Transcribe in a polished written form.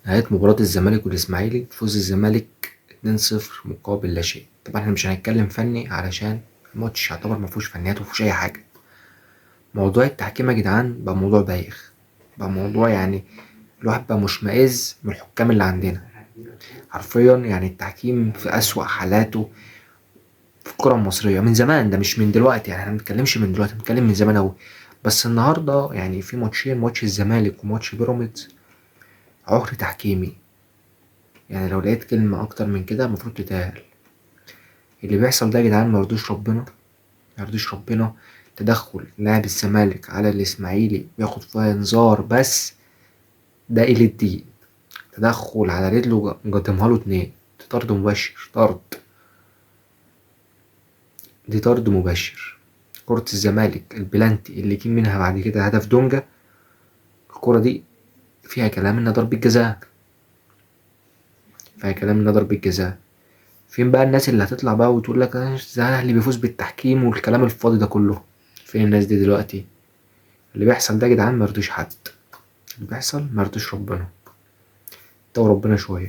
نهاية مباراة الزمالك والإسماعيلي، فوز الزمالك 2-0 مقابل لا شيء. طبعا احنا مش هنتكلم فني علشان الماتش يعتبر ما فيهوش فنيات وما فيهوش أي حاجة. موضوع التحكيم يا جدعان بقى موضوع بايخ، بقى موضوع يعني الواحد بقى مشمئز من الحكام اللي عندنا حرفيا. يعني التحكيم في أسوأ حالاته في الكرة المصرية من زمان، ده مش من دلوقتي، يعني احنا ما بنتكلمش من دلوقتي، بنتكلم من زمان أوي. بس النهارده يعني في ماتشين، ماتش الزمالك وماتش بيراميدز، عهر تحكيمي. يعني لو لقيت كلمة أكتر من كده المفروض تتقال. اللي بيحصل ده يا جدعان ما يرضيش ربنا، ما يرضيش ربنا. تدخل لاعب الزمالك على الإسماعيلي وياخد فيها إنذار، بس ده قلة دين. تدخل على رجله قدمها له 2، طرد مباشر، طرد، دي طرد مباشر. كرة الزمالك البلانتي اللي جه منها بعد كده هدف دونجا، الكرة دي فيها كلام إنها ضربة جزاء، فيها كلام إنها ضربة جزاء. فين بقى الناس اللي هتطلع بقى وتقول لك الاهلي بيفوز بالتحكيم والكلام الفاضي ده كله؟ فين الناس دي دلوقتي؟ اللي بيحصل ده يا جدعان ما يرضيش حد، اللي بيحصل ما يرضيش ربنا. اتقوا ربنا شوية.